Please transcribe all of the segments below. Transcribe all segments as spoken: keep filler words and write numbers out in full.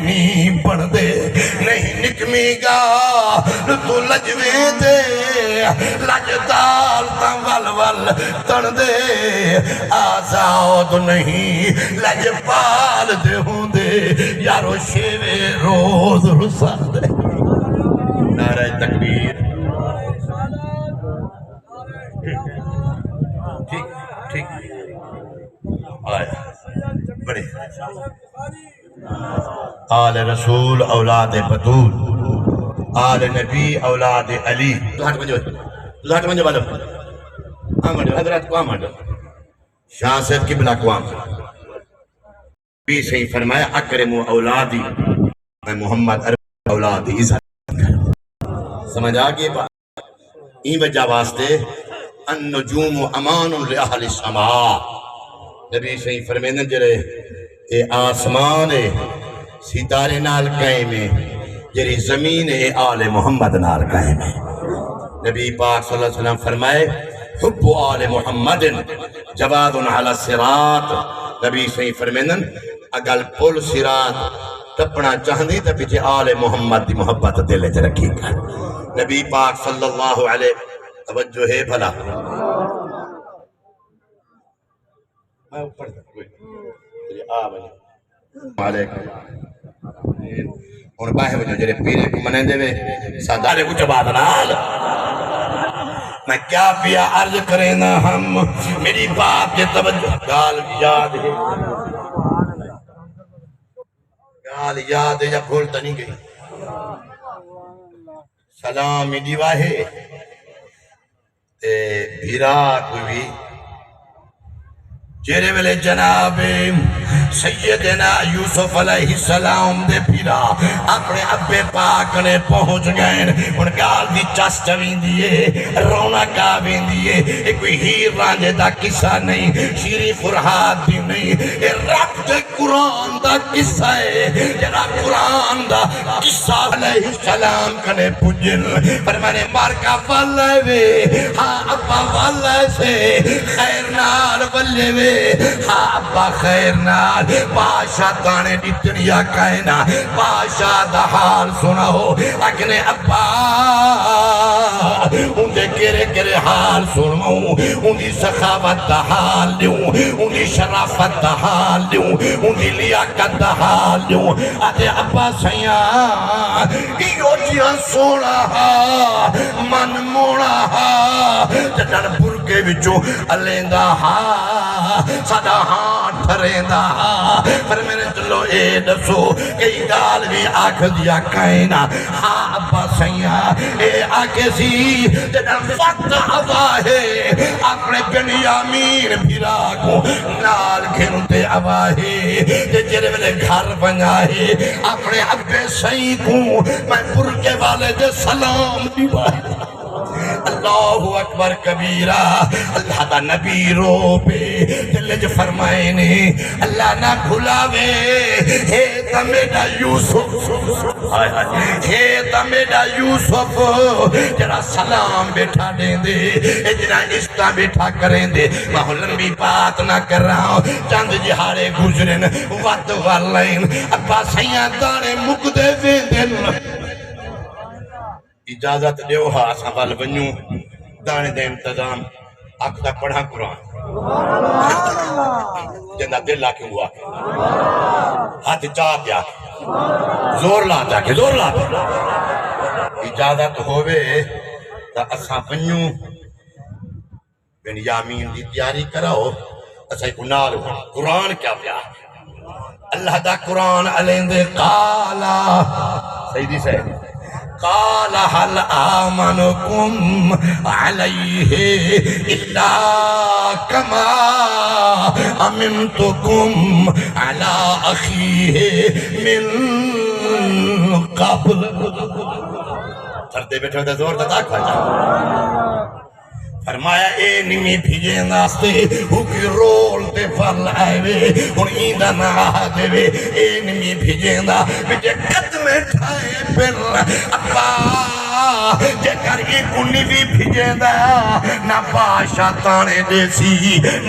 نہیں بݨدے، نہیں نکمی ڳالھ توں لڄ ویندے، لڄ دال تاں ول ول تݨدے، آزاد نہیں لڄپال دے ہوندے، یارو شیوے روز رساندے۔ نعرہ تکبیر۔ ٹھیک، ٹھیک۔ آئے۔ بڑے۔ آل رسول اولاد بتول، آل نبی اولاد علی۔ تساں ہٹ ونڄو، تساں ہٹ ونڄو ٻالو۔ آ ونڄو، حضرات کوں آ ونڄو۔ شاہ سید قبلہ کوں آ ونڄو۔ نبی سئیں فرمایا، "اکرموا اولادی"، میں محمد عربی اولاد دی عزت کروں۔ سمجھ آ ڳئی؟ ایں وجہ واسطے، "النجوم امان لاہل السماء"، نبی سئیں فرمیندن، جڑے اے آسمان اے ستارے نال قائم اے، جڑی زمین اے آل محمد نال قائم اے۔ نبی پاک صلی اللہ علیہ وسلم فرمائے، "حب آل محمد جواد علی الصراط"، نبی سئیں فرمیندن، اگر پل صراط ٹپݨا چاہندیں تاں پچھے آل محمد دی محبت دل اچ رکھی کر۔ نبی پاک صلی اللہ علیہ، توجہ ہے بھلا۔ میں اوپر تک کوئی، آ ونڄو۔ وعلیکم۔ ہݨ ٻاہر ونڄو، جڑے پیرے کوں منیندے وے، سادارے اچ آواز نال۔ میں کیا پیا عرض کریندا ہم، میری بات کے توجہ، ڳالھ یاد ہے۔ ڳالھ یاد ہے یا بھل تاں نہیں ڳئی؟ سلام ہی ݙیوا ہے۔ تے بھرا کوئی وی جیڑھے ویلے جناب سیدنا یوسف علیہ السلام دے بھرا اپݨے ابے پاک نے پہنچ ڳئن، ہݨ ڳالھ دی چس چویندی ہے، رونق آ ویندی ہے۔ اے کوئی ہیر رانجھے دا قصہ نہیں، شیریں فرہاد دی نہیں، اے رب دے قرآن دا قصہ ہے، جڑا قرآن دا قصہ علیہ السلام کنے پجن، فرمانے، مارکا ول آئے وے، ہاں ابا ول آئے سے، خیر نال ولے وے، ہاں ابا خیر نال، بادشاہ تانے ڈتن یا کائنا، بادشاہ دا حال سناؤ، اکنے ابا، اوندے کیڑھے کیڑھے حال سݨواؤں، اوندی سخاوت دا حال ݙیوں، اوندی شرافت دا حال ݙیوں، اوندی لیاقت دا حال ݙیوں۔ آہدے، ابا سئیاں، ایہو جیہاں سوہݨا ہا، من موہݨا ہا، جݙݨ برقعے وچوں الیندا ہا، ساݙا ہاں ٹھریندا ہا۔ پر میرے چلو اے ݙسو، کئی ڳالھ وی آکھدیا کائنا؟ ہاں ابا سئیاں، اے آکھے سی، جݙاں وقت آوا ہے، اپݨے بنیامین بھرا کوں نال گھن تے آوا ہے، تے جیڑھے ویلے گھر ونڄا ہے، اپݨے ابے سئیں کوں میں برقعے والے دے سلام ݙیوا ہے۔ اللہ اکبر کبیرا، اللہ دا نبی رو پے، دل اچ فرمائے نے، اللہ نہ بھلاوے، ہے تاں میݙا یوسف، ہائے ہائے، ہے تاں میݙا یوسف، جڑا سلام ٻیٹھا ݙیندے، اے جڑا عزتاں ٻیٹھا کریندے۔ میں لمبی بات نہ کراں، چند ݙیہاڑے گزرن، ودھ ول آئن، ابا سئیاں داݨے مکدے ویندن۔ اجازت ݙیو ہا، اساں ول ونڄوں، داݨے دا انتظام۔ آکھدا، پڑھاں قرآن؟ جیندا دل آکھے، او آکھے۔ ہتھ چا کے آکھے۔ زور لا کے آکھے، زور لا کے۔ اجازت ہووے تاں اساں ونڄوں۔ بنیامین دی تیاری کراؤ، اساں کوں نال ہݨ قرآن کیا پیا آکھے۔ اللہ دا قرآن الیندے، قال، سیدی صاحب، قال هل آمنكم عليه إلا كما أمنتكم على أخيه من قبل۔ ڈردے ٻیٹھے تے زور دا تاک۔ فرمایا، اے نمی بھیجیں واسطے، ہو کی رول تے ول آئے وے، ہݨ ایندا نہ آہدے وے، اے نمی بھیجیں دا، وچ قدمے ٹھائے پن، ابا، جیکر اینکوں نوی بھجیندا، نہ بادشاہ طعنے ݙیسی،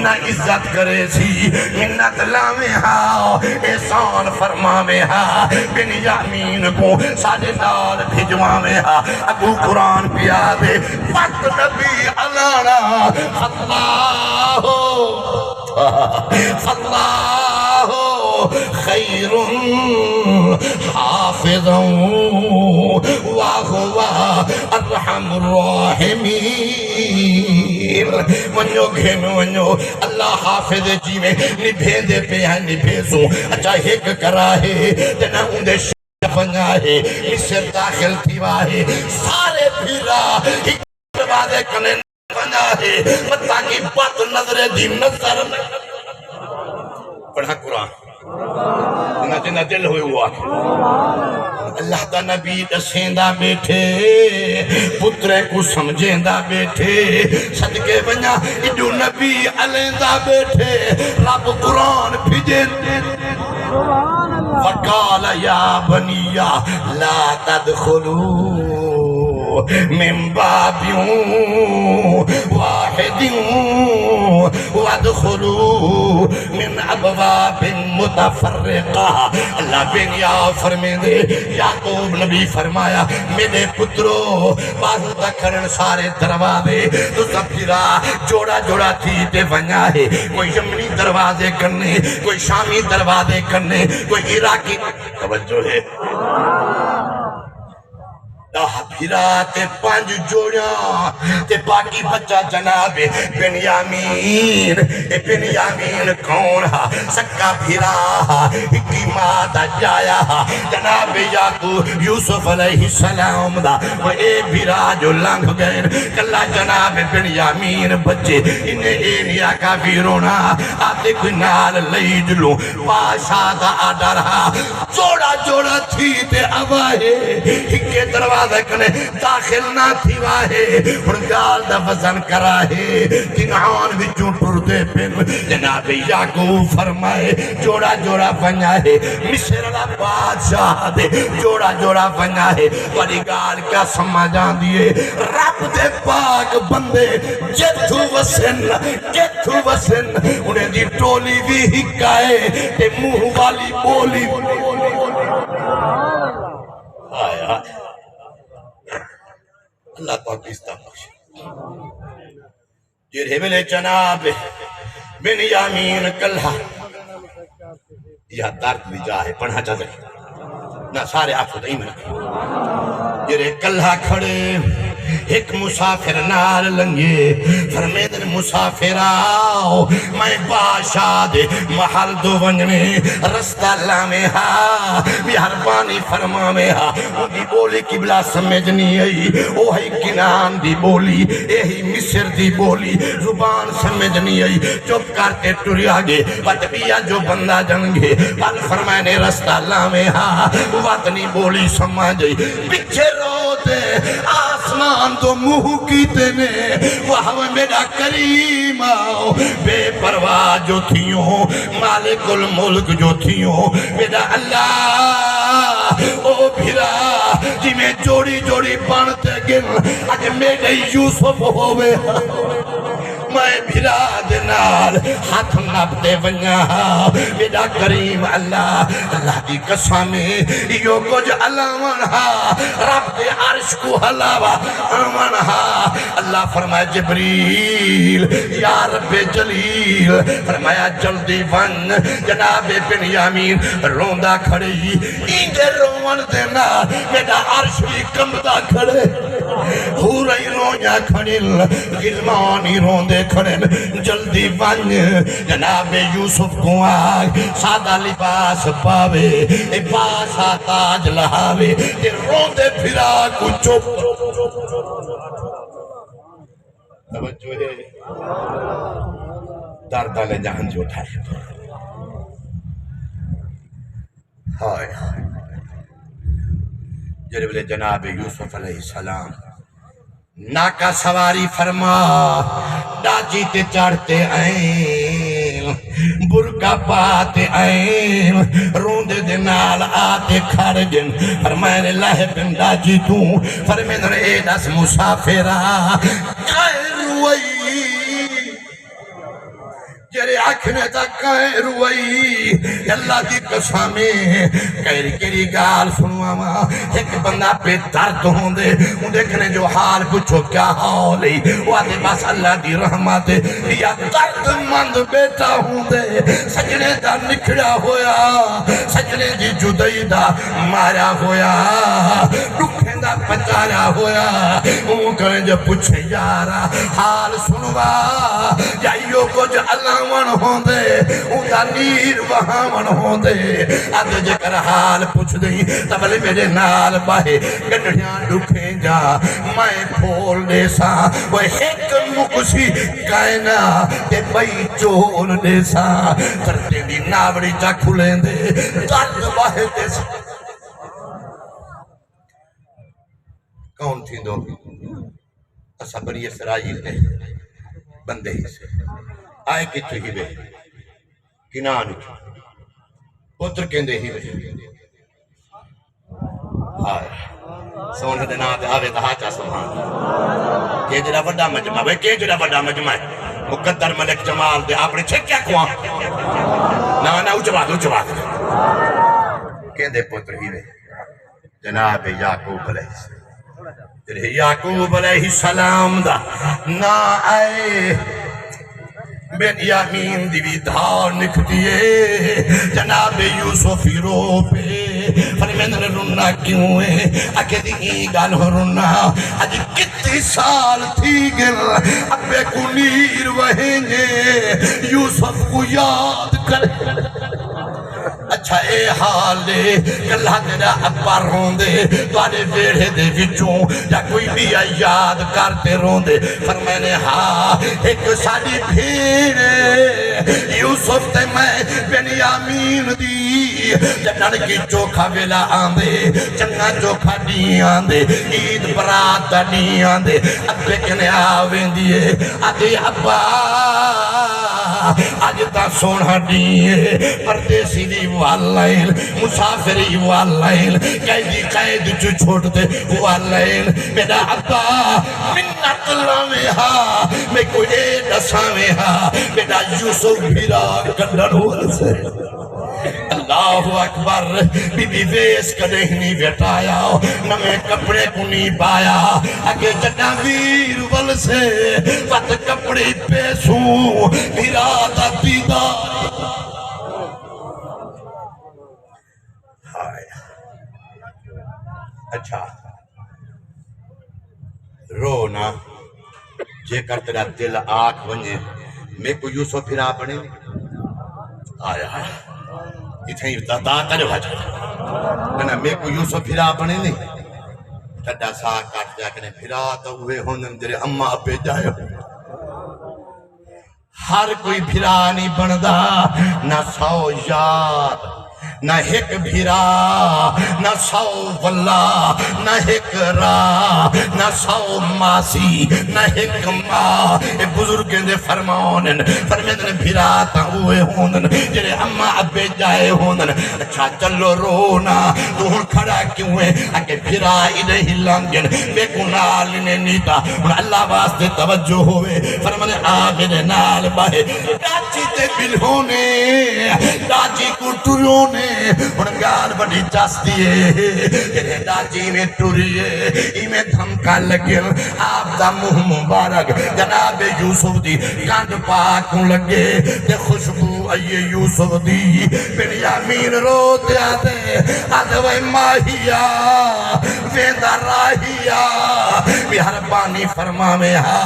نہ عزت کریسی۔ منت لاویں ہا، احسان فرماویں ہا، بنیامین کوں ساݙے نال بھجواویں ہا۔ اڳوں قرآن پیا ݙے، وت نبی الاݨا، اللہ، اللہ خیر حافظا وہو ارحم الراحمین۔ ونڄو گھن ونڄو، اللہ حافظ ہے، جیویں نبھیندے پئے ہیں نبھیسوں۔ اچھا، ہک کرا ہے تے نہ اوندے ش-، ونڄا ہے، مصر داخل تھیوا ہے، سارے بھرا ہک دروازے کنے ونڄا ہے، متاں کی بد نظرے دی نظر۔ پڑھا قرآن۔ انہاں جنہاں دل ہوئے ہوا۔ اللہ دا نبی ݙسیندا ٻیٹھے، پتریں کوں سمجھیندا ٻیٹھے، صدقے ونڄاں ایݙو نبی الیندا ٻیٹھے، رب قرآن بھیڄے۔ وقال یا بنی لا تدخلوا من باب واحد وادخلوا من ابواب متفرقہ۔ اللہ بے نیاز فرمیندے، یعقوب نبی فرمایا، میݙے پترو، ٻاہروں تاں کھڑن سارے دروازے، تساں بھرا جوڑا جوڑا تھی تے ونڄا ہے، کوئی یمنی دروازے کنے، کوئی شامی دروازے کنے، کوئی عراقی۔ توجہ ہے۔ ݙاہ بھرا تے پنج جوڑیاں تے باقی بچہ جناب بنیامین۔ اے بنیامین کون ہا؟ سکا بھرا ہا، ہکی ماں دا ڄایا ہا۔ جناب یعقوب، یوسف علیہ السلام دا۔ او اے بھرا جو لنگھ ڳئے، کلا جناب بنیامین بچے۔ انہیں اے نہیں آکھا ویرونا، آتے کوئی نال لئی جلوں۔ بادشاہ دا آرڈر ہا، جوڑا جوڑا تھی تے آوا ہے، ہکے دروازے کنے داخل نہ تھیوا ہے۔ ہݨ ڳالھ دا وزن کرا ہے، کنعان وچوں ٹردے پن۔ جناب یعقوب فرمائے، جوڑا جوڑا ونڄا ہے، مصر والا بادشاہ دے جوڑا جوڑا ونڄا ہے۔ وݙی ڳالھ کیا سمجھ آندی ہے؟ رب دے پاک بندے جتھوں وسن، کتھوں وسن، انہیں دی ٹولی وی ہک آئے تے منہ والی ٻولی۔ ہائے ہائے۔ اللہ پاک عزت بخش۔ جیڑھے ویلے جناب بنیامین کلہا، یا درد دی جا ہے، پڑھا چاہتے نہ سارے آکھو تو ایمن۔ جیڑھے کلہا کھڑے، ہک مسافر نال لنگھے، فرمیندن، مسافر آؤ، میں بادشاہ دے محل دو ونجنے، رستہ لاویں ہا، مہربانی فرماویں ہا۔ ان دی ٻولی قبلہ سمجھ نہیں آئی، او ہے کنعان دی ٻولی، اے ہی مصر دی ٻولی، زبان سمجھ نہیں آئی۔ چپ کر تے ٹریا ڳئے۔ وت ٻیا جو بندہ جنگے، ول فرمائے نے رستہ لاویں ہا، وت نی ٻولی سمجھ آئی۔ پچھے رو تے آسمان دو منہ کیتے نے، واہ وے میݙا کریم آؤ، بے پرواہ جو تھیوں، مالک الملک جو تھیوں، میݙا اللہ۔ او بھرا، جی میں جوڑی جوڑی بݨ تے ڳن، اڄ میݙے یوسف ہووے۔ میں بھرا دے نال ہتھ نپ تے ونڄاں ہا، میݙا کریم اللہ، اللہ دی قسم ہے، ایہو کجھ الاوݨ ہا، رب دے عرش کوں ہلاوا آوݨ ہا۔ اللہ فرمایا، جبریل، یا رب جلیل، فرمایا، جلدی ونڄ، جناب بنیامین روندا کھڑے، ایندے رووݨ دے نال میݙا عرش وی کمبدا کھڑے۔ حوریں روئیاں کھڑن، غلمان ہی روندے کھڑن۔ جلدی ونڄ، جناب یوسف کوں آکھ، سادہ لباس پاوے، لباس آ تاج لہاوے، تے روندے بھرا کوں چپ۔ توجہ ہے۔ درد والے جہان جو اٹھائے۔ ہائے ہائے۔ جیڑھے ویلے جناب یوسف علیہ السلام ناکا سواری فرما، ݙاجی تے چڑھ تے آئے۔ برقع پا تے آئیں، روندے دے نال آ تے کھڑ ڳن۔ فرمائن، لہہ پن ݙاجھی توں۔ فرمیندن، اے ݙس مسافرا، کائیں روئی؟ جیڑھے آکھنے تاں کائیں روئی؟ اللہ دی قسم اے، کیڑھی کیڑھی ڳالھ سݨواواں۔ ہک بندہ بے درد ہوندے، اوندے کنے جو حال پچھو، کیا حال اے؟ او آہدے، بس اللہ دی رحمت اے، یا درد مند ٻیٹھا ہوندے، سڄݨے دا نکھڑیا ہویا، سڄݨے دی جدائی دا ماریا ہویا، ݙکھیں دا پچاریا ہویا۔ اوں کنے جو پچھے، یارا، حال سݨوا، یا ایہو کجھ الاوݨ ہوندے، اوندا نیر وہاوݨ ہوندے۔ آہدے، جیکر حال پچھدیں تاں بھلے میݙے نال ٻہہ، ڳنڈھیاں ݙکھیں جا میں پھول ݙیساں۔ او ہک مکسی کائنا تے ٻئی چول ݙیساں۔ دردیں دی ناوڑی چا کھلیندے، درد ٻہہ ݙیساں۔ کون تھیندو؟ اساں بنی اسرائیل دے بندے ہیسے۔ آئے کتھوں ہیوے؟ کنعان وچوں۔ پتر کیندے ہیوے؟ ہائے۔ سوہݨے دے ناں تے آوے تاں ہا چا سبحان اللہ۔ کیجھڑا وݙا مجمع وے، کیجھڑا وݙا مجمع ہے۔ مقدر ملک جمال دے اپݨے چھکیا کھواں۔ نہ، نہ، اچ بات، اچ بات۔ کیندے پتر ہیوے؟ جناب یعقوب علیہ السلام۔ جیڑھے یعقوب علیہ السلام دا ناں آئے، بنیامین دی وی دھاڑ نکھدی اے۔ جناب یوسف ہی رو پئے۔ فرمیندن، رنا کیوں اے؟ آکھے دی ایں ڳالھوں رنا، اڄ کتی سال تھی ڳن، ابے کوں نیر وہیندے، یوسف کوں یاد کرے۔ اچھا، اے حال اے، کلھا تیݙا ابا روندے، تہاݙے ویڑھے دے وچوں یا کوئی ٻیا یاد کر تے روندے۔ فرمائے نے، ہا، ہک ساݙی بھیݨ اے، یوسف تے میں بنیامین دی، جݙݨ کی چوکھا ویلا آندے، چنڳا چوکھا ݙینہہ آندے، عید برات دا ݙینہہ آندے، ابے کنے آ ویندی اے، آہدی، ابا، اڄ تاں سوہݨا ݙینہہ اے، پردیسی وی ول آئن، مسافر وی ول آئن، قیدی قید چوں چھٹ تے ول آئن۔ میݙا ابا منت لاویں ہا، میکوں اے ݙساویں ہا، میݙا یوسف بھرا کݙݨ ول سے۔ اللہ اکبر۔ بی بی ویس کݙہیں نی وٹایا، نویں کپڑے کوں نی پایا۔ اڳے جݙاں ویر ولسے، وت کپڑے پیسوں، بھرا دا دیدار۔ ہائے۔ اچھا۔ رو نہ، جیکر تیݙا دل آکھ ونڄے، میکوں یوسف بھرا بݨیندیں؟ آیا۔ اتھائیں دا، دا تاں جو حج۔ نہ، نہ، میکوں یوسف بھرا بݨیندیں؟ ٹھڈا ساہ کٹ تے آکھے نے، بھرا تاں اوہے ہوندن جیڑھے اماں ابے ڄائے ہوندن۔ ہر کوئی بھرا نی بݨدا، نہ سو یار، نہ ہک بھرا، نہ سو ولا، نہ ہک را، نہ سو ماسی، نہ ہک ماں۔ اے بزرگیں دے فرمان ہن۔ فرمیندن، بھرا تاں اوہے ہوندن جیڑھے اماں ابے ڄائے ہوندن۔ اچھا چلو رو نہ، توں ہݨ کھڑا کیوں ایں؟ اڳے بھرا ایݙے ہی لنگھن، میکوں نال انہیں نی ݙتا۔ ہݨ اللہ واسطے توجہ ہووے، فرماندے، آ میݙے نال ٻہہ۔ ݙاجھی تے ٻلھونے، ݙاجھی کوں ٹریونے۔ ہݨ ڳالھ وݙی چس دی اے، جیڑھے ݙاجھی ایویں ٹری اے، ایویں دھمکا لڳن، آپ دا منہ مبارک جناب یوسف دی کنڈ پاک کوں لڳے تے خوشبو آئی اے یوسف دی۔ بنیامین رو تے آہدے، آہدے، وے ماہیا، ویندا راہیا، مہربانی فرماویں ہا،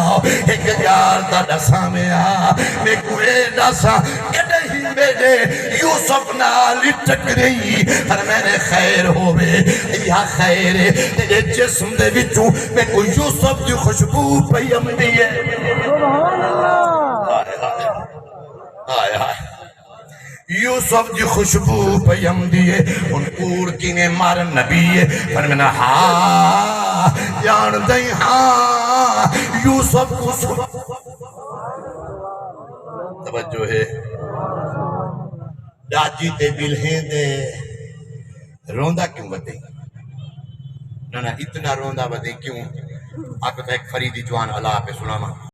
ہک ڳالھ تاں ݙساویں ہا، میکوں اے ݙس، کݙہیں میݙے یوسف نال ٹکریں؟ فرمائے نے، خیر ہووے، ایہا خیر اے، تیݙے جسم دے وچوں میکوں یوسف دی خوشبو پئی امدی اے۔ سبحان اللہ۔ ہائے ہائے۔ ہائے ہائے۔ یوسف دی خوشبو پئی امدی اے۔ ہݨ کوڑ کیویں مارن نبی اے۔ فرمیندن، ہا، ڄاݨدئیں ہا، یوسف کوں سݨ۔ توجہ ہے۔ ݙاجی تے ٻلھیں دے روندا کیوں ودے؟ نہ نہ، اتنا روندا ودے کیوں؟ آکھو تاں ہک فریدی جوان الاپ ہے، سݨاواں۔